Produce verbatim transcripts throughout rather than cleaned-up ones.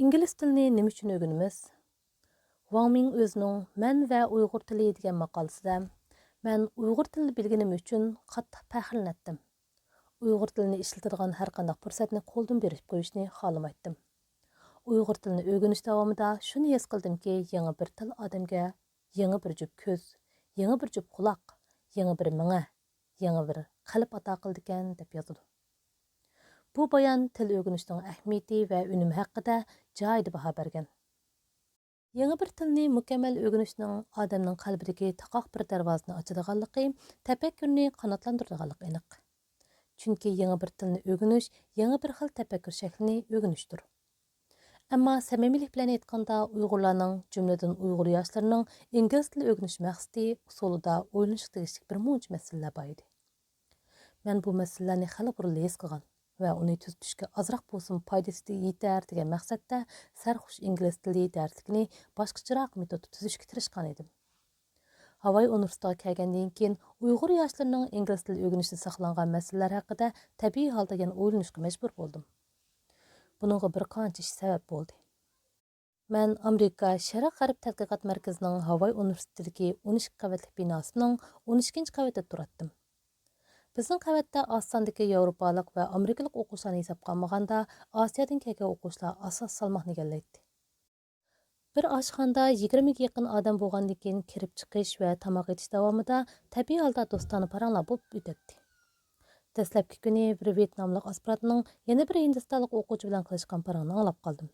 ئىنگلىز تىلىنى نېمە ئۈچۈن ئۆگىنىمىز؟ ۋاڭ مىڭ ئۆزىنىڭ مەن ۋە ئۇيغۇر تىلى دېگەن ماقالىسىدە، مەن ئۇيغۇر تىلىنى بىلگىنىم ئۈچۈن قاتتىق پەخىرلىنەتتىم. ئۇيغۇر تىلىنى ئىشلىتىدىغان ھەرقانداق پۇرسەتنى قولدىن بېرىپ قويۇشنى خالىمايتتىم. ئۇيغۇر تىلىنى ئۆگىنىش داۋامىدا شۇنى ھېس قىلدىمكى، يېڭى بىر تىل ئادەمگە يېڭى بىر جۈپ كۆز، يېڭى بىر جۈپ قۇلاق، يېڭى بىر مېڭە، يېڭى بىر قەلب ئاتا قىلىدىكەن، دەپ يازىدۇ. بۇ بايان تىل ئۆگىنىشنىڭ ئەھمىيىتى ۋە ئۈنۈمى ھەققىدە جايىدا باھا بەرگەن. يېڭى بىر تىلنى مۇكەممەل ئۆگىنىشنىڭ ئادەمنىڭ قەلبىدىكى تاقاق بىر دەرۋازىنى ئاچىدىغانلىقى، تەپەككۇرنى قاناتلاندۇرىدىغانلىقى ئېنىق. چۈنكى يېڭى بىر تىلنى ئۆگىنىش يېڭى بىر خىل تەپەككۇر شەكلىنى ئۆگىنىشتۇر. ئەمما سەمىمىيلىك بىلەن ئېيتقاندا، ئۇيغۇرلارنىڭ، جۈملىدىن ئۇيغۇر ياشلىرىنىڭ ئىنگلىز تىلى ئۆگىنىش مەقسىتى، ئۇسۇلىدا ئويلىنىشقا تېگىشلىك بىر مۇنچە مەسىلىلەر بار ئىدى. مەن بۇ مەسىلىلەرنى خېلى بۇرۇنلا ھېس قىلغان ۋە ئۇنى تۈزىتىشكە ئازراق بولسىمۇ پايدىسى يېتەر دېگەن مەقسەتتە سەرخۇش ئىنگلىز تىلى دەرسلىكىنى باشقىچىراق مېتودتا تۈزۈشكە تىرىشقان ئىدىم. ھاۋاي ئۇنىۋېرسىتېتىغا كەلگەندىن كېيىن ئۇيغۇر ياشلىرىنىڭ ئىنگلىز تىلى ئۆگىنىشىدە ساقلانغان مەسىلىلەر ھەققىدە تەبىئىي ھالدا يەنە ئويلىنىشقا مەجبۇر بولدۇم. بۇنىڭغا بىر قانچە ئىش سەۋەب بولدى. مەن ئامېرىكا شەرق غەرب تەتقىقات مەركىزىنىڭ ھاۋاي ئۇنىۋېرسىتېتىدىكى ئون ئىككى قەۋەتلىك بىناسىنىڭ ئون ئىككىنچى قەۋىتىدە تۇراتتىم. بىزنىڭ قەۋەتتە ئاز ساندىكى ياۋروپالىق ۋە ئامېرىكىلىق ئوقۇغۇچىلارنى ھېسابقا ئالمىغاندا، ئاسىيادىن كەلگەن ئوقۇغۇچىلار ئاساسىي سالماقنى ئىگىلەيتتى. بىر ئاشخانىدا يىگىرمىگە يېقىن ئادەم بولغاندىن كېيىن، كىرىپ چىقىش ۋە تاماق ئېتىش داۋامىدا تەبىئىي ھالدا دوستانە پاراڭلار بولۇپ ئۆتەتتى. دەسلەپكى كۈنى بىر ۋيېتناملىق ئاسپىرانتنىڭ يەنە بىر ھىندىستانلىق ئوقۇغۇچى بىلەن قىلىشقان پاراڭىنى ئاڭلاپ قالدىم.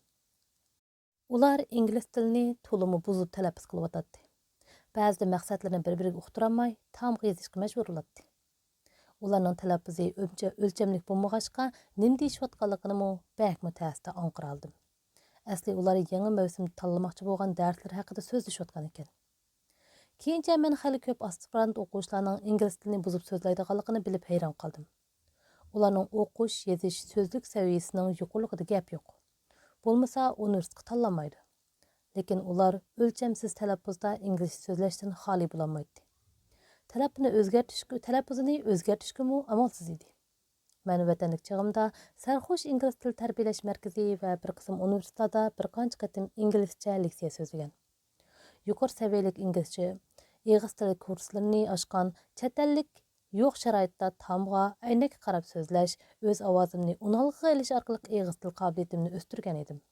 ئۇلار ئىنگلىز تىلىنى تولىمۇ بۇزۇپ تەلەپپۇز قىلىۋاتاتتى. بەزىدە مەقسەتلىرىنى بىر-بىرىگە ئۇقتۇرالماي، تامغا يېزىشقا مەجبۇر بولاتتى. ئۇلارنىڭ تەلەپپۇزى ئۆلچە-، ئۆلچەملىك بولمىغاچقا، نېمە دېيىشىۋاتقانلىقىنىمۇ بەكمۇ تەستە ئاڭقىرالىدىم. ئەسلى ئۇلار يېڭى مەۋسۇمدا تاللىماقچى بولغان دەرسلىرى ھەققىدە سۆزلىشىۋاتقان ئىكەن. كېيىنچە مەن خېلى كۆپ ئاسپىرانت ئوقۇغۇچىلارنىڭ ئىنگلىز تىلىنى بۇزۇپ سۆزلەيدىغانلىقىنى بىلىپ ھەيران قالدىم. ئۇلارنىڭ ئوقۇش، يېزىش، سۆزلۈك سەۋىيەسىنىڭ يۇقىرىلىقىدا گەپ يوق. بولمىسا ئۇنىۋېرسىتېتقا تاللانمايدۇ. لېكىن ئۇلار ئۆلچەمسىز تەلەپپۇزدا ئىنگلىزچە سۆزلەشتىن خالىي بولالمايتتى. تەلەپپۇزىنى ئۆزگەرتىشكە، تەلەپپۇزىنى ئۆزگەرتىشكىمۇ ئامالسىز ئىدى. مەن ۋەتەندىكى چېغىمدا سەرخۇش ئىنگلىز تىل تەربىيەلەش مەركىزى ۋە بىر قىسىم ئۇنىۋېرسىتېتلاردا بىر قانچە قېتىم ئىنگلىزچە لېكسىيە سۆزلىگەن. يۇقىرى سەۋىيەلىك ئىنگلىزچە، ئېغىز تىلى كۇرسلىرىنى ئاچقان چەت ئەللىك يوق شارائىتتا تامغا، ئەينەككە قاراپ سۆزلەش، ئۆز ئاۋازىمنى ئۇنئالغىغا ئېلىش ئارقىلىق ئېغىز تىل قابىلىيىتىمنى ئۆستۈرگەن ئىدىم.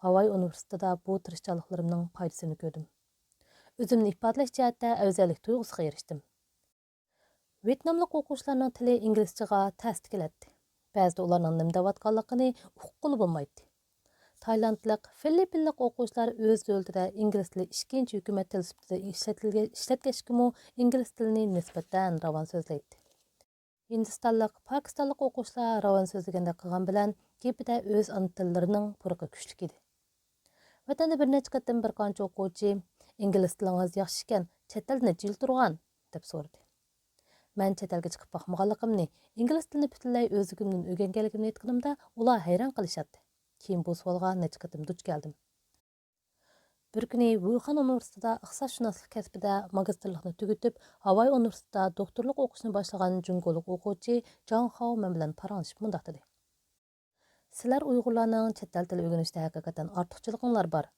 ھاۋاي ئۇنىۋېرسىتېتىدا بۇ تىرىشچانلىقلىرىمنىڭ پايدىسىنى كۆردۈم. ئۆزۈمنى ئىپادىلەش جەھەتتە ئەۋزەللىك تۇيغۇسىغا ئېرىشتىم. ۋيېتناملىق ئوقۇغۇچىلارنىڭ تىلى ئىنگلىزچىغا تەستە كېلەتتى. بەزىدە ئۇلارنىڭ نېمە دەۋاتقانلىقىنى ئۇققىلى بولمايتتى. تايلاندلىق، فىلىپپىنلىق ئوقۇغۇچىلار ئۆز دۆلىتىدە ئىنگلىز تىلى ئىككىنچى ھۆكۈمەت تىلى سۈپىتىدە ئىشلەتىلگە-، ئىشلەتكەچكىمۇ ئىنگلىز تىلىنى نىسبەتەن راۋان سۆزلەيتتى. ھىندىستانلىق، پاكىستانلىق ئوقۇغۇچىلار راۋان سۆزلىگەندەك قىلغان بىلەن، گېپىدە ئۆز ئانا تىللىرىنىڭ پۇرىقى كۈچلۈك ئىدى. ۋەتەندە بىر نەچچە قېتىم بىر قانچە ئوقۇغۇچى، «ئىنگلىز تىلىڭىز ياخشىكەن، چەت ئەلدە نەچچە يىل تۇرغان؟» دەپ سورىدى. مەن چەت ئەلگە چىقىپ باقمىغانلىقىمنى، ئىنگلىز تىلىنى پۈتۈنلەي ئۆزلۈكۈمدىن ئۆگەنگەنلىكىمنى ئېيتقىنىمدا، ئۇلار ھەيران قېلىشاتتى. كېيىن بۇ سوئالغا نەچچە قېتىم دۇچ كەلدىم. بىر كۈنى ۋۇخەن ئۇنىۋېرسىتېتىدا ئىقتىسادشۇناسلىق كەسپىدە ماگىستىرلىقنى تۈگىتىپ، ھاۋاي ئۇنىۋېرسىتېتىدا دوكتورلۇق ئوقۇشنى باشلىغان جۇڭگولۇق ئوقۇغۇچى جاڭ خاۋ مەن بىلەن پاراڭلىشىپ مۇنداق دېدى: «سىلەر ئۇيغۇرلارنىڭ چەت ئەل تىلى ئۆگىنىشتە ھەقىقەتەن ئارتۇقچىلىقىڭلار بار.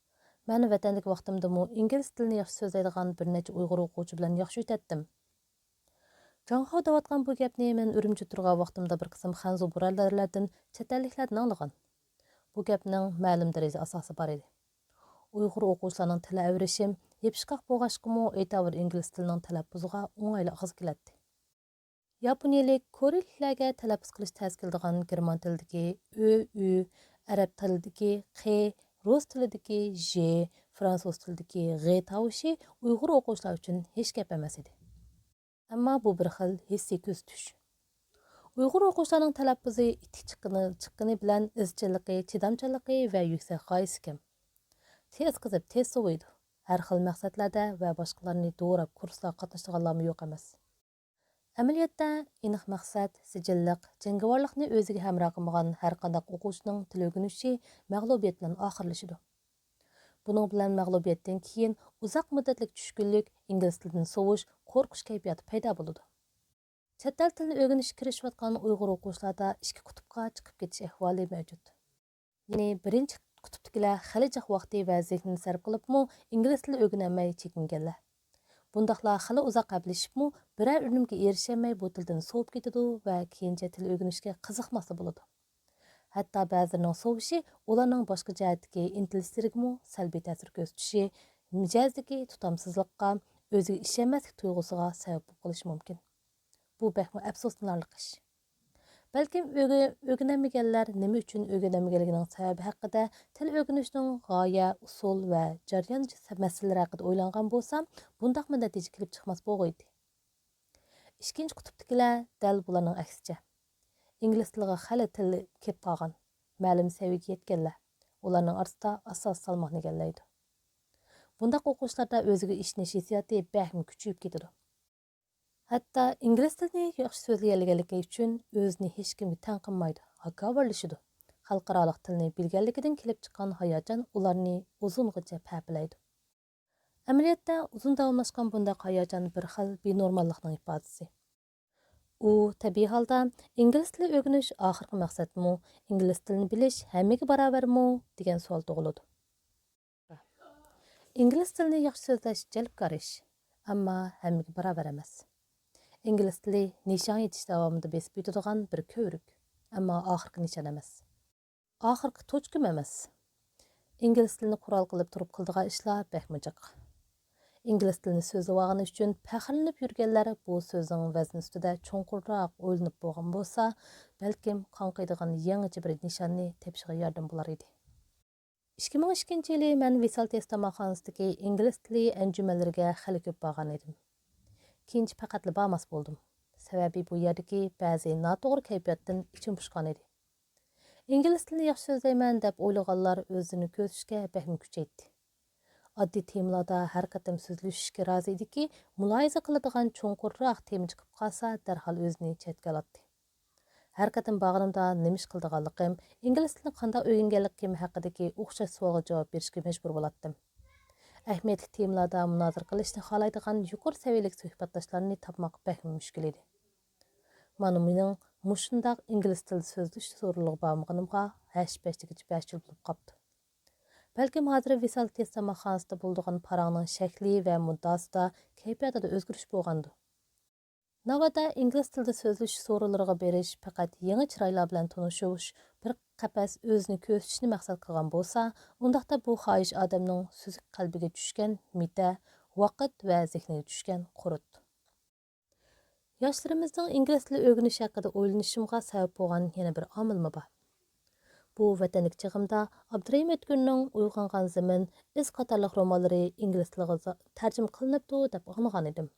مەن ۋەتەندىكى ۋاقتىمدىمۇ ئىنگلىز تىلىنى ياخشى سۆزلەيدىغان بىر نەچچە ئۇيغۇر ئوقۇغۇچى بىلەن ياخشى ئۆتەتتىم.» جاڭ خاۋ دەۋاتقان بۇ گەپنى مەن ئۈرۈمچىدە تۇرغان ۋاقتىمدا بىر قىسىم خەنزۇ بۇرادەرلەردىن، چەت ئەللىكلەردىن ئاڭلىغان. بۇ گەپنىڭ مەلۇم دەرىجىدە ئاساسى بار ئىدى. ئۇيغۇر ئوقۇغۇچىلارنىڭ تىل ئەۋرىشىم يېپىشقاق بولغاچقىمۇ، ئېيتاۋۇر ئىنگلىز تىلىنىڭ تەلەپپۇزىغا ئوڭايلا ئاغزى كېلەتتى. ياپونىيەلىك، كورېيلىكلەرگە تەلەپپۇز قىلىش تەس كېلىدىغان گېرمان تىلىدىكى ئۆ، ئۈ، ئەرەب تىلىدىكى قې، رۇس تىلىدىكى ژې، فرانسۇز تىلىدىكى غې تاۋۇشى ئۇيغۇر ئوقۇغۇچىلار ئۈچۈن ھېچ گەپ ئەمەس ئىدى. ئەمما بۇ بىر خىل ھېسسىي كۆزىتىش. ئۇيغۇر ئوقۇغۇچىلارنىڭ تەلەپپۇزى ئىتتىك چىققىنى، چىققىنى بىلەن ئىزچىللىقى، چىدامچانلىقى ۋە يۈكسەك غايىسى كەم. تېز قىزىپ، تېز سوۋۇيدۇ. ھەر خىل مەقسەتلەردە ۋە باشقىلارنى دوراپ كۇرسلارغا قاتنىشىدىغانلارمۇ يوق ئەمەس. ئەمەلىيەتتە، ئېنىق مەقسەت، سىجىللىق، جەڭگىۋارلىقنى ئۆزىگە ھەمراھ قىلمىغان ھەرقانداق ئوقۇغۇچىنىڭ تىل ئۆگىنىشى مەغلۇبىيەت بىلەن ئاخىرلىشىدۇ. بۇنىڭ بىلەن مەغلۇبىيەتتىن كېيىن ئۇزاق مۇددەتلىك چۈشكۈنلۈك، ئىنگلىز تىلىدىن سوۋۇش، قورقۇش كەيپىياتى پەيدا بولىدۇ. چەت ئەل تىلىنى ئۆگىنىشكە كىرىشىۋاتقان ئۇيغۇر ئوقۇغۇچىلاردا ئىككى قۇتۇپقا چىقىپ كېتىش ئەھۋالى مەۋجۇت. يەنى بىرىنچى قۇتۇپ كۆپچىلىكلەر خېلى جىق ۋاقتى ۋە زېھنىنى سەرپ قىلىپمۇ ئىنگلىز تىلى ئۆگىنەلمەي چېكىنگەنلەر. بۇنداقلار خېلى ئۇزاق ئەپلىشىپمۇ بىرەر ئۈنۈمگە ئېرىشەلمەي بۇ تىلدىن سوۋۇپ كېتىدۇ ۋە كېيىنچە تىل ئۆگىنىشكە قىزىقماسلا بولىدۇ. ھەتتا بەزىلىرىنىڭ سوۋۇشى ئۇلارنىڭ باشقا جەھەتتىكى ئىنتىلىشلىرىگىمۇ سەلبىي تەسىر كۆرسىتىشى، مىجەزدىكى تۇتامسىزلىققا، ئۆزىگە ئىشەنمەسلىك تۇيغۇسىغا سەۋەب بولۇپ قېلىشى مۇمكىن. بۇ بەكمۇ ئەپسۇسلىنارلىق ئىش. بەلكىم ئۆگە-، ئۆگىنەلمىگەنلەر نېمە ئۈچۈن ئۆگىنەلمىگەنلىكىنىڭ سەۋەبى ھەققىدە تىل ئۆگىنىشنىڭ غايە، ئۇسۇل ۋە جەريان مەسىلىلىرى ھەققىدە ئويلانغان بولسا، بۇنداقمۇ نەتىجە كېلىپ چىقماس بولغىيدى. ئىككىنچى قۇتۇپتىكىلەر دەل بۇلارنىڭ ئەكسىچە. ئىنگلىز تىلىغا خېلى تىل كېلىپ قالغان، مەلۇم سەۋىيەگە يەتكەنلەر، ئۇلارنىڭ ئارىسىدا ئاساسىي سالماقنى ئىگىلەيدۇ. بۇنداق ئوقۇغۇچىلاردا ئۆزىگە ئىشىنىش ھېسسىياتى بەكمۇ كۈچىيىپ كېتىدۇ. ھەتتا ئىنگلىز تىلىنى ياخشى سۆزلىيەلىگەنلىكى ئۈچۈن ئۆزىنى ھېچكىمگە تەڭ قىلمايدۇ، ھاكاۋۇرلىشىدۇ. خەلقئارالىق تىلنى بىلگەنلىكىدىن كېلىپ چىققان ھاياجان ئۇلارنى ئۇزۇنغىچە پەپىلەيدۇ. ئەمەلىيەتتە، ئۇزۇن داۋاملاشقان بۇنداق ھاياجان بىر خىل بىنورماللىقنىڭ ئىپادىسى. ئۇ تەبىئىي ھالدا «ئىنگلىز تىلى ئۆگىنىش ئاخىرقى مەقسەتمۇ؟ ئىنگلىز تىلىنى بىلىش ھەممىگە باراۋەرمۇ؟» دېگەن سوئال تۇغۇلىدۇ. ئىنگلىز تىلىنى ياخشى سۆزلەش جەلپكار ئىش، ئەمما ھەممىگە باراۋەر ئەمەس. ئىنگلىز تىلى نىشانغا يېتىش داۋامىدا بېسىپ ئۆتىدىغان بىر كۆۋرۈك، ئەمما ئاخىرقى نىشان ئەمەس. ئاخىرقى توچكىمۇ ئەمەس. ئىنگلىز تىلىنى قورال قىلىپ تۇرۇپ قىلىدىغان ئىشلار بەكمۇ جىق. ئىنگلىز تىلىنى سۆزلىۋالغىنى ئۈچۈن پەخىرلىنىپ يۈرگەنلەر بۇ سۆزنىڭ ۋەزنى ئۈستىدە چوڭقۇرراق ئويلىنىپ بولغان بولسا، بەلكىم قاڭقىيدىغان يېڭىچە بىر نىشاننى تېپىشىغا ياردەم بولار ئىدى. ئىككى مىڭ ئىككىنچى يىلى مەن ۋىسال تېستى تاماقخانىسىدىكى ئىنگلىز تىلى ئەنجۈمەنلىرىگە خېلى كۆپ بارغان ئىدىم. كېيىنچە پەقەتلا بارماس بولدۇم. سەۋەبى بۇ يەردىكى بەزى ناتوغرا كەيپىياتتىن ئىچىم پۇشقان ئىدى. ئىنگلىز تىلىنى ياخشى سۆزلەيمەن دەپ ئويلىغانلار ئۆزىنى كۆرسىتىشكە بەكمۇ كۈچەيتتى. ئاددىي تېمىلاردا ھەر قېتىم سۆزلىشىشكە رازى ئىدىكى، مۇلاھىزە قىلىدىغان چوڭقۇرراق تېما چىقىپ قالسا، دەرھال ئۆزىنى چەتكە ئالاتتى. ھەر قېتىم بارغىنىمدا نېمە ئىش قىلىدىغانلىقىم، ئىنگلىز تىلىنى قانداق ئۆگەنگەنلىكىم ھەققىدىكى ئوخشاش سوئالغا جاۋاب بېرىشكە مەجبۇر بولاتتىم. ئەھمىيەتلىك تېمىلاردا مۇنازىرە قىلىشنى خالايدىغان يۇقىرى سەۋىيەلىك سۆھبەتداشلارنى تاپماق بەكمۇ مۈشكۈل ئىدى. مانا مېنىڭ مۇشۇنداق ئىنگلىز تىلى سۆزلىشىش سورۇنلىرىغا بارمىغىنىمغا ھەش-پەشتىگىچە بەش يىل بولۇپ قاپتۇ. بەلكىم ھازىر ۋىسال تېستى تاماقخانىسىدا بولىدىغان پاراڭنىڭ شەكلى ۋە مۇددىئاسىدا، كەيپىياتىدا ئۆزگىرىش بولغاندۇ. ناۋادا ئىنگلىز تىلىدا سۆزلىشىش سورۇنلىرىغا بېرىش پەقەت يېڭى چىرايلار بىلەن تونۇشۇش، بىر قەپەس ئۆزىنى كۆرسىتىشنى مەقسەت قىلغان بولسا، ئۇنداقتا بۇ خاھىش ئادەمنىڭ سۈزۈك قەلبىگە چۈشكەن مېتە، ۋاقىت ۋە زېھنىگە چۈشكەن قۇرت. ياشلىرىمىزنىڭ ئىنگلىز تىلى ئۆگىنىشى ھەققىدە ئويلىنىشىمغا سەۋەب بولغان يەنە بىر ئامىلمۇ بار. بۇ ۋەتەندىكى چېغىمدا ئابدۇرېھىم ئۆتكۈرنىڭ «ئويغانغان زېمىن»، «ئىز» قاتارلىق رومانلىرى ئىنگلىز تىلىغا زا-، تەرجىمە قىلىنىپتۇ دەپ ئاڭلىغانىدىم.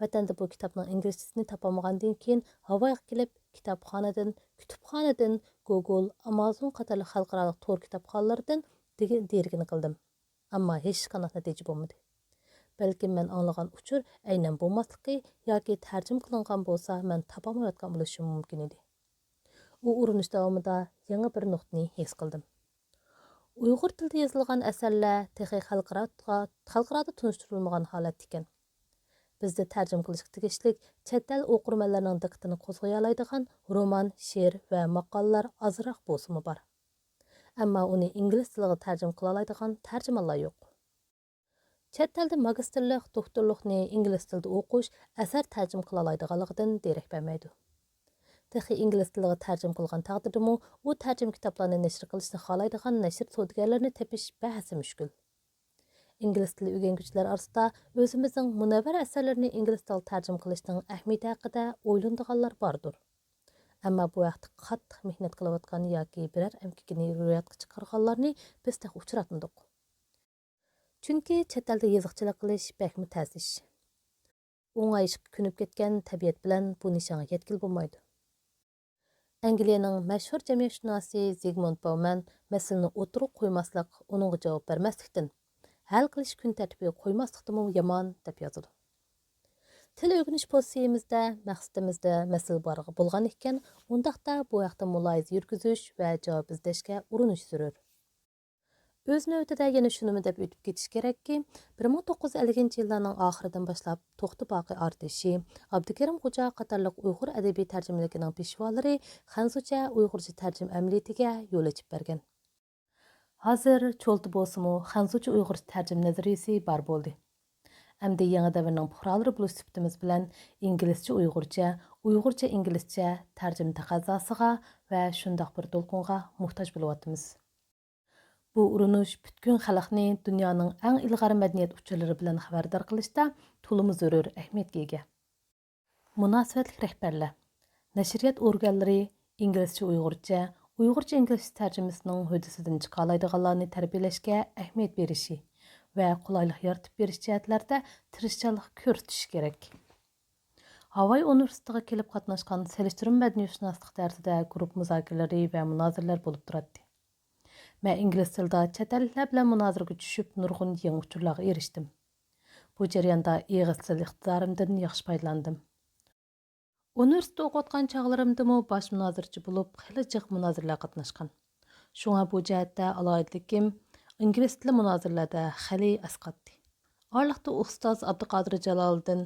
ۋەتەندە بۇ كىتابنىڭ ئىنگلىزچىسىنى تاپالمىغاندىن كېيىن، ھاۋايغا كېلىپ، كىتابخانىدىن، كۇتۇپخانىدىن، گوگول، ئامازون قاتارلىق خەلقئارالىق تور كىتابخانىلىرىدىن دېگە-، دېرىكىنى قىلدىم. ئەمما ھېچقانداق نەتىجە بولمىدى. بەلكىم مەن ئاڭلىغان ئۇچۇر ئەينەن بولماسلىقى ياكى تەرجىمە قىلىنغان بولسا، مەن تاپالمايۋاتقان بولۇشۇم مۇمكىن ئىدى. ئۇ ئۇرۇنۇش داۋامىدا يېڭى بىر نۇقتىنى ھېس قىلدىم. ئۇيغۇر تىلىدا يېزىلغان ئەسەرلەر تېخى خەلقئارا-، خەلقئارادا تونۇشتۇرۇلمىغان ھالەتتە ئىكەن. بىزدە تەرجىمە قىلىشقا تېگىشلىك چەت ئەل ئوقۇرمەنلىرىنىڭ دىققىتىنى قوزغىيالايدىغان رومان، شېئىر ۋە ماقالىلەر ئازراق بولسىمۇ بار. ئەمما ئۇنى ئىنگلىز تىلىغا تەرجىمە قىلالايدىغان تەرجىمانلار يوق. چەت ئەلدە ماگىستىرلىق، دوكتورلۇقنى ئىنگلىز تىلىدا ئوقۇش ئەسەر تەرجىمە قىلالايدىغانلىقىدىن دېرەك بەرمەيدۇ. تېخى ئىنگلىز تىلىغا تەرجىمە قىلغان تەقدىردىمۇ، ئۇ تەرجىمە كىتابلارنى نەشر قىلىشنى خالايدىغان نەشر سودىگەرلىرىنى تېپىش بەھسە مۈشكۈل. ئىنگلىز تىلى ئۆگەنگۈچىلەر ئارىسىدا ئۆزىمىزنىڭ مۇنەۋۋەر ئەسەرلىرىنى ئىنگلىز تىلىغا تەرجىمە قىلىشنىڭ ئەھمىيىتى ھەققىدە ئويلىنىدىغانلار باردۇر. ئەمما بۇ ھەقتە قاتتىق مېھنەت قىلىۋاتقان ياكى بىرەر ئەمگىكىنى روياپقا چىقارغانلارنى بىز تېخى ئۇچراتمىدۇق. چۈنكى چەت ئەلدە يېزىقچىلىق قىلىش بەكمۇ تەس ئىش. ئوڭايلىشىشقا كۆنۈپ كەتكەن تەبىئەت بىلەن بۇ نىشانغا يەتكىلى بولمايدۇ. ئەنگلىيەنىڭ مەشھۇر جەمئىيەتشۇناسى زىگمۇند باۋمەن مەسىلىنى ئوتتۇرىغا قويماسلىق، ئۇنىڭغا جاۋاب بەرمەسلىكتىن، ھەل قىلىش كۈن تەرتىپىگە قويماسلىقتىنمۇ يامان، دەپ يازىدۇ. تىل ئۆگىنىش پوزىتسىيىمىزدە، مەقسىتىمىزدە مەسىلە بار بولغان ئىكەن، ئۇنداقتا بۇ ھەقتە مۇلاھىزە يۈرگۈزۈش ۋە جاۋاب ئىزدەشكە ئۇرۇنۇش زۆرۈر. ئۆز نۆۋىتىدە يەنە شۇنىمۇ دەپ ئۆتۈپ كېتىش كېرەككى، بىر مىڭ توققۇز يۈز ئەللىكىنچى يىللارنىڭ ئاخىرىدىن باشلاپ توختى باقى ئارتىشى، ئابدۇكېرىم خوجا قاتارلىق ئۇيغۇر ئەدەبىي تەرجىمىلىكىنىڭ پېشۋالىرى خەنزۇچە، ئۇيغۇرچە تەرجىمە ئەمەلىيىتىگە يول ئېچىپ بەرگەن. ھازىر چولتا بولسىمۇ خەنزۇچە ئۇيغۇرچە تەرجىمە نەزەرىيىسى بار بولدى. ئەمدى يېڭى دەۋرنىڭ پۇقرالىرى بولۇش سۈپىتىمىز بىلەن ئىنگلىزچە ئۇيغۇرچە، ئۇيغۇرچە ئىنگلىزچە تەرجىمە تەقەززاسىغا ۋە شۇنداق بىر دولقۇنغا موھتاج بولۇۋاتىمىز. بۇ ئۇرۇنۇش پۈتكۈل خەلقنى دۇنيانىڭ ئەڭ ئىلغار مەدەنىيەت ئۇچۇرلىرى بىلەن خەۋەردار قىلىشتا تولىمۇ زۆرۈر ئەھمىيەتكە ئىگە. مۇناسىۋەتلىك رەھبەرلەر، نەشرىيات ئورگانلىرى ئىنگلىزچە ئۇيغۇرچە، ئۇيغۇرچە ئىنگلىزچە تەرجىمىسىنىڭ ھۆددىسىدىن چىقالايدىغانلارنى تەربىيەلەشكە ئەھمىيەت بېرىشى ۋە قولايلىق يارىتىپ بېرىش جەھەتلەردە تىرىشچانلىق كۆرسىتىشى كېرەك. ھاۋاي ئۇنىۋېرسىتېتىغا كېلىپ قاتناشقان سېلىشتۇرما مەدەنىيەتشۇناسلىق دەرسىدە گۇرۇپپا مۇزاكىرىلىرى ۋە مۇنازىرىلەر بولۇپ تۇراتتى. مەن ئىنگلىز تىلىدا چەت ئەللىكلەر بىلەن مۇنازىرىگە چۈشۈپ، نۇرغۇن يېڭى ئۇچۇرلارغا ئېرىشتىم. بۇ جەرياندا ئېغىز تىل ئىقتىدارىمدىن ياخشى پايدىلاندىم. ئۇنىۋېرسىتېتتا ئوقۇۋاتقان چاغلىرىمدىمۇ باش مۇنازىرىچى بولۇپ، خېلى جىق مۇنازىرىلەرگە قاتناشقان. شۇڭا بۇ جەھەتتە ئالاھىدىلىكىم ئىنگلىز تىلى مۇنازىرىلەردە خېلى ئەسقاتتى. ئارىلىقتا ئۇستاز ئابدۇقادىر جالالىدىن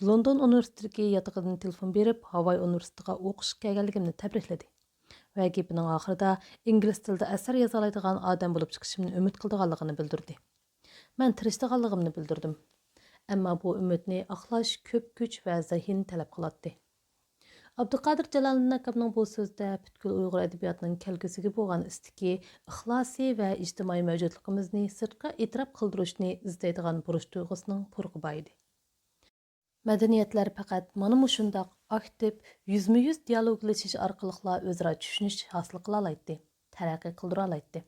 لوندون ئۇنىۋېرسىتېتىدىكى ياتىقىدىن تېلېفون بېرىپ، ھاۋاي ئۇنىۋېرسىتېتىغا ئوقۇشقا كەلگەنلىكىمنى تەبرىكلىدى ۋە گېپىنىڭ ئاخىرىدا ئىنگلىز تىلىدا ئەسەر يازالايدىغان ئادەم بولۇپ چىقىشىمنى ئۈمىد قىلىدىغانلىقىنى بىلدۈردى. مەن تىرىشىدىغانلىقىمنى بىلدۈردۈم. ئەمما بۇ ئۈمىدنى ئاقلاش كۆپ كۈچ ۋە زېھىن تەلەپ قىلاتتى. ئابدۇقادىر جالالىدىن ئاكامنىڭ بۇ سۆزىدە پۈتكۈل ئۇيغۇر ئەدەبىياتىنىڭ كەلگۈسىگە بولغان ئىستىكى، ئىخلاسى ۋە ئىجتىمائىي مەۋجۇتلۇقىمىزنى سىرتقا ئېتىراپ قىلدۇرۇشنى ئىزدەيدىغان بۇرچ تۇيغۇسىنىڭ پۇرىقى بار ئىدى. مەدەنىيەتلەر پەقەت مانا مۇشۇنداق ئاكتىپ، يۈزمۇ يۈز دىيالوگلىشىش ئارقىلىقلا ئۆزئارا چۈشىنىش ھاسىل قىلالايتتى، تەرەققىي قىلدۇرالايتتى.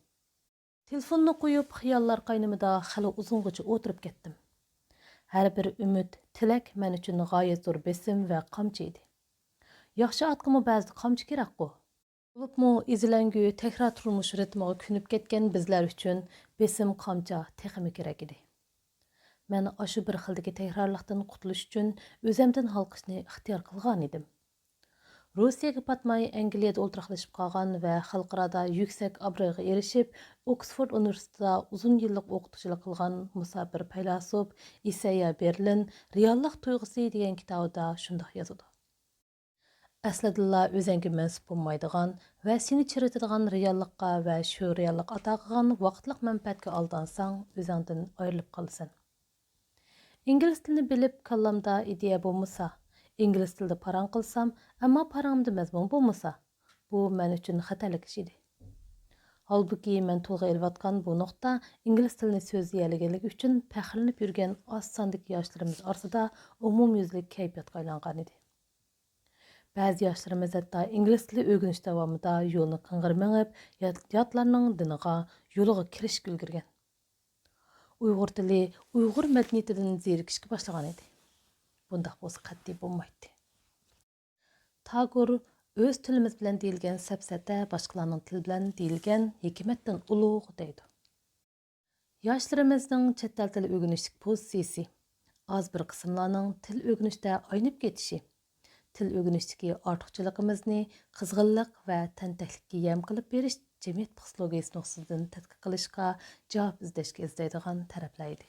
تېلېفوننى قويۇپ، خىياللار قاينىمىدا خېلى ئۇزۇنغىچە ئولتۇرۇپ كەتتىم. ھەر بىر ئۈمىد، تىلەك مەن ئۈچۈن غايەت زور بېسىم ۋە قامچا ئىدى. ياخشى ئاتقىمۇ بەزىدە قامچا كېرەكقۇ. بولۇپمۇ ئېزىلەڭگۈ، تەكرار تۇرمۇش رىتمىغا كۆنۈپ كەتكەن بىزلەر ئۈچۈن بېسىم قامچا تېخىمۇ كېرەك ئىدى. مەن ئاشۇ بىر خىلدىكى تەكرارلىقتىن قۇتۇلۇش ئۈچۈن ئۆزەمدىن ھالقىشنى ئىختىيار قىلغانىدىم. روسىيەگە پاتماي، ئەنگلىيەدە ئولتۇراقلىشىپ قالغان ۋە خەلقئارادا يۈكسەك ئابرۇيغا ئېرىشىپ، ئوكسفورد ئۇنىۋېرسىتېتىدا ئۇزۇن يىللىق ئوقۇتقۇچىلىق قىلغان مۇساپىر پەيلاسوپ ئىسەييا بېرلىن رېئاللىق تۇيغۇسى دېگەن كىتابىدا شۇنداق يازىدۇ. ئەسلىدىلا ئۆزەڭگە مەنسۇپ بولمايدىغان ۋە سېنى چىرىتىدىغان رېئاللىققا ۋە شۇ رېئاللىق ئاتا قىلغان ۋاقىتلىق مەنپەئەتكە ئالدانساڭ، ئۆزەڭدىن ئايرىلىپ قالىسەن. ئىنگلىز تىلىنى بىلىپ، كاللامدا ئىدىيە بولمىسا، ئىنگلىز تىلىدا پاراڭ قىلسام، ئەمما پاراڭىمدا مەزمۇن بولمىسا، بۇ مەن ئۈچۈن خەتەرلىك ئىش ئىدى. ھالبۇكى، مەن تىلغا ئېلىۋاتقان بۇ نۇقتا ئىنگلىز تىلىنى سۆزلىيەلىگەنلىكى ئۈچۈن پەخىرلىنىپ يۈرگەن ئاز ساندىكى ياشلىرىمىز ئارىسىدا ئومۇميۈزلۈك كەيپىياتقا ئايلانغانىدى. بەزى ياشلىرىمىز ھەتتا ئىنگلىز تىلى ئۆگىنىش داۋامىدا يولنى قىڭغىر مېڭىپ، يات-، ياتلارنىڭ دىنىغا، يولىغا كىرىشكە ئۈلگۈرگەن. ئۇيغۇر تىلى ئۇيغۇر مەدەنىيىتىدىن زېرىكىشكە باشلىغانىدى. بۇنداق بولسا قەتئىي بولمايتتى. تاگور ئۆز تىلىمىز بىلەن دېيىلگەن سەپسەتە باشقىلارنىڭ تىلى بىلەن دېيىلگەن ھېكمەتتىن ئۇلۇغ دەيدۇ. ياشلىرىمىزنىڭ چەت ئەل تىلى ئۆگىنىشتىكى پوزىتسىيىسى، ئاز بىر قىسىملارنىڭ تىل ئۆگىنىشتە ئاينىپ كېتىشى، تىل ئۆگىنىشتىكى ئارتۇقچىلىقىمىزنى قىزغىنلىق ۋە تەنتەكلىككە يەم قىلىپ بېرىش جەمئىيەت پسىخولوگىيىسى نۇقتىسىدىن تەتقىق قىلىشقا، جاۋاب ئىزدەشكە ئىزدەيدىغان تەرەپلەر ئىدى.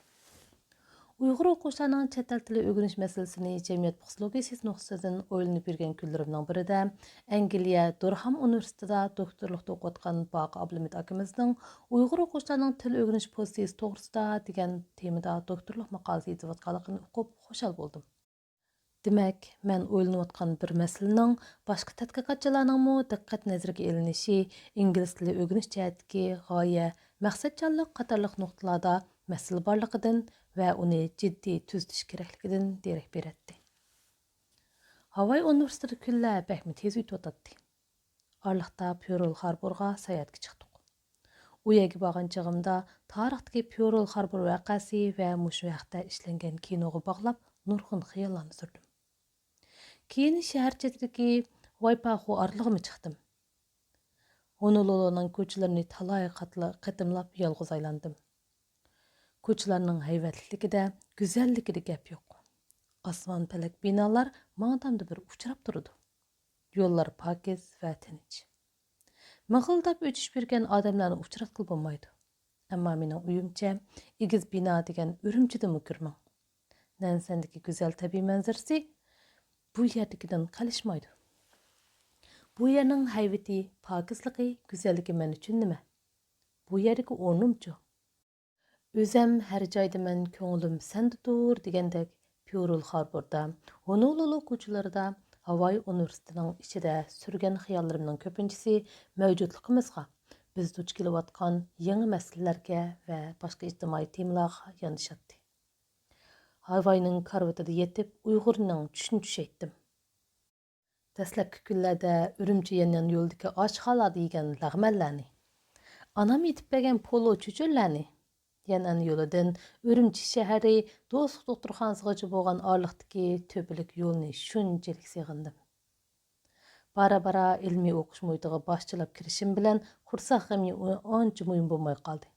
ئۇيغۇر ئوقۇغۇچىلارنىڭ چەت ئەل تىلى ئۆگىنىش مەسىلىسىنى جەمئىيەت پسىخولوگىيىسى نۇقتىسىدىن ئويلىنىپ يۈرگەن كۈنلىرىمنىڭ بىرىدە، ئەنگلىيە دۇرھام ئۇنىۋېرسىتېتىدا دوكتورلۇقتا ئوقۇۋاتقان باقى ئابلىمىت ئاكىمىزنىڭ ئۇيغۇر ئوقۇغۇچىلارنىڭ تىل ئۆگىنىش پوزىتسىيىسى توغرىسىدا دېگەن تېمىدا دوكتورلۇق ماقالىسى يېزىۋاتقانلىقىنى ئوقۇپ خۇشال بولدۇم. دېمەك، مەن ئويلىنىۋاتقان بىر مەسىلىنىڭ باشقا تەتقىقاتچىلارنىڭمۇ دىققەت نەزىرىگە ئېلىنىشى ئىنگلىز تىلى ئۆگىنىش جەھەتتىكى غايە، مەقسەتچانلىق قاتارلىق نۇقتىلاردا مەسىلە بارلىقىدىن ۋە ئۇنى جىددىي تۈزىتىش كېرەكلىكىدىن دېرەك بېرەتتى. ھاۋاي ئۇنىۋېرسىتېتىدا كۈنلەر بەكمۇ تېز ئۆتۈۋاتاتتى. ئارىلىقتا پيۇرل خاربورغا ساياھەتكە چىقتۇق. ئۇ يەرگە بارغان چېغىمدا تارىختىكى پيۇرل خاربور ۋەقەسى ۋە مۇشۇ ھەقتە ئىشلەنگەن كىنوغا باغلاپ نۇرغۇن خىياللارنى سۈردۈم. كېيىن شەھەر چېتىدىكى ۋايپاخۇ ئارىلىغىمۇ چىقتىم. ھونولۇلۇنىڭ كوچىلىرىنى تالاي قاتلا-، قېتىملاپ يالغۇز ئايلاندىم. كوچىلارنىڭ ھەيۋەتلىكلىكىدە، گۈزەللىكىدە گەپ يوق. ئاسمان پەلەك بىنالار ماڭدامدا بىر ئۇچراپ تۇرىدۇ. يوللار پاكىز ۋە تىنچ. مىغىلداپ ئۆتۈشۈپ يۈرگەن ئادەملەرنى ئۇچراتقىلى بولمايدۇ. ئەمما مېنىڭ ئويۇمچە، ئېگىز بىنا دېگەن ئۈرۈمچىدىمۇ كۆرمەڭ. نەنسەندىكى گۈزەل تەبىئىي مەنزىرىسى بۇ يەردىكىدىن قېلىشمايدۇ. بۇ يەرنىڭ ھەيۋىتى، پاكىزلىقى، گۈزەللىكى مەن ئۈچۈن نېمە؟ بۇ يەردىكى ئورنۇمچۇ؟ ئۆزەم ھەر جايدا مەن، كۆڭلۈم سەندە تۇر دېگەندەك، پيۇرل خاربوردا، ھونولۇلۇ كوچىلىرىدا، ھاۋاي ئۇنىۋېرسىتېتىنىڭ ئىچىدە سۈرگەن خىياللىرىمنىڭ كۆپىنچىسى مەۋجۇتلۇقىمىزغا، بىز دۇچ كېلىۋاتقان يېڭى مەسىلىلەرگە ۋە باشقا ئىجتىمائىي تېمىلارغا ياندىشاتتى. ھاۋاينىڭ كارىۋىتىدا يېتىپ، ئۇيغۇرنىڭ چۈشىنى چۈشەيتتىم. دەسلەپكى كۈنلەردە ئۈرۈمچى يەنئەن يولىدىكى ئاشخانىلاردا يېگەن لەغمەنلەرنى، ئانام ئېتىپ بەرگەن پولۇ چۆچۈرىلەرنى، يەنئەن يولىدىن ئۈرۈمچى شەھىرى دوستلۇق دوختۇرخانىسىغىچە بولغان ئارىلىقتىكى تۆپىلىك يولنى شۇنچىلىك سېغىندىم. بارا-بارا ئىلمىي ئوقۇش مۇھىتىغا باشچىلاپ كىرىشىم بىلەن قورساق غېمى ئانچە مۇھىم بولماي قالدى.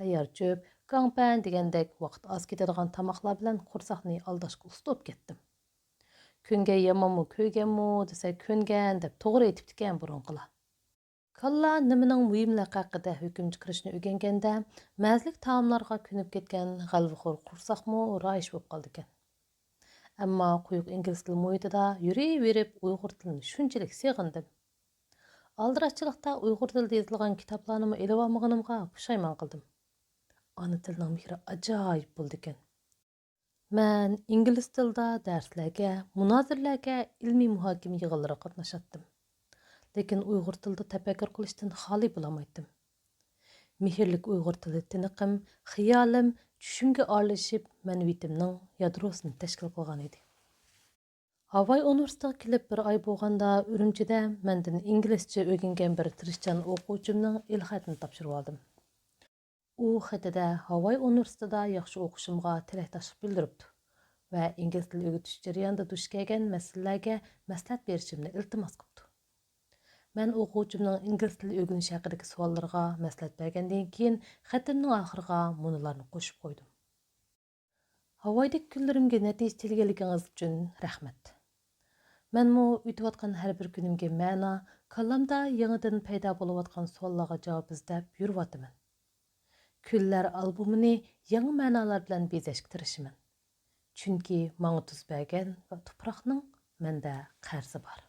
تەييار چۆپ، گاڭپەن دېگەندەك ۋاقىت ئاز كېتىدىغان تاماقلار بىلەن قورساقنى ئالداشقا ئۇستا بولۇپ كەتتىم. كۆنگەن يامانمۇ، كۆيگەنمۇ دېسە، كۆنگەن دەپ توغرا ئېيتىپتىكەن بۇرۇنقىلار. كاللا نېمىنىڭ مۇھىملىقى ھەققىدە ھۆكۈم چىقىرىشنى ئۆگەنگەندە، مەززىلىك تائاملارغا كۆنۈپ كەتكەن غەلۋىخور قورساقمۇ رايىش بولۇپ قالىدىكەن. ئەمما قويۇق ئىنگلىز تىل مۇھىتىدا يۈرۈۋېرىپ ئۇيغۇر تىلىنى شۇنچىلىك سېغىندىم. ئالدىراشچىلىقتا ئۇيغۇر تىلىدا يېزىلغان كىتابلارنىمۇ ئېلىۋالمىغىنىمغا پۇشايمان قىلدىم. ئانا تىلنىڭ مېھرى ئاجايىپ بولىدىكەن. مەن ئىنگلىز تىلىدا دەرسلەرگە، مۇنازىرىلەرگە، ئىلمىي مۇھاكىمە يىغىنلىرىغا قاتنىشاتتىم. لېكىن ئۇيغۇر تىلىدا تەپەككۇر قىلىشتىن خالىي بولالمايتتىم. مېھىرلىك ئۇيغۇر تىلى تىنىقىم، خىيالىم، چۈشۈمگە ئارىلىشىپ، مەنىۋىيىتىمنىڭ يادروسىنى تەشكىل قىلغانىدى. ھاۋاي ئۇنىۋېرسىتېتىغا كېلىپ بىر ئاي بولغاندا، ئۈرۈمچىدە مەندىن ئىنگلىزچە ئۆگەنگەن بىر تىرىشچان ئوقۇغۇچىمنىڭ ئېلخەتىنى تاپشۇرۇۋالدىم. ئۇ خېتىدە ھاۋاي ئۇنىۋېرسىتېتىدا ياخشى ئوقۇشۇمغا تىلەكداشلىق بىلدۈرۈپتۇ ۋە ئىنگلىز تىلى ئۆگىتىش جەريانىدا دۇچ كەلگەن مەسىلىلەرگە مەسلىھەت بېرىشىمنى ئىلتىماس قىپتۇ. مەن ئوقۇغۇچىمنىڭ ئىنگلىز تىلى ئۆگىنىشى ھەققىدىكى سوئاللىرىغا مەسلىھەت بەرگەندىن كېيىن، خېتىمنىڭ ئاخىرىغا مۇنۇلارنى قوشۇپ قويدۇم. ھاۋايدىكى كۈنلىرىمگە نەتىجە تىلگە ئېلىگىنىڭىز ئۈچۈن رەھمەت. مەنمۇ ئۆتۈۋاتقان ھەر بىر كۈنۈمگە مەنا، كاللامدا يېڭىدىن پەيدا بولۇۋاتقان سوئاللارغا جاۋاب ئىزدەپ يۈرۈۋاتىمەن. كۈنلەر ئالبومىنى يېڭى مەنالار بىلەن بېزەشكە تىرىشىمەن. چۈنكى ماڭا تۈس بەرگەن ۋە تۇپراقنىڭ مەندە قەرزى بار.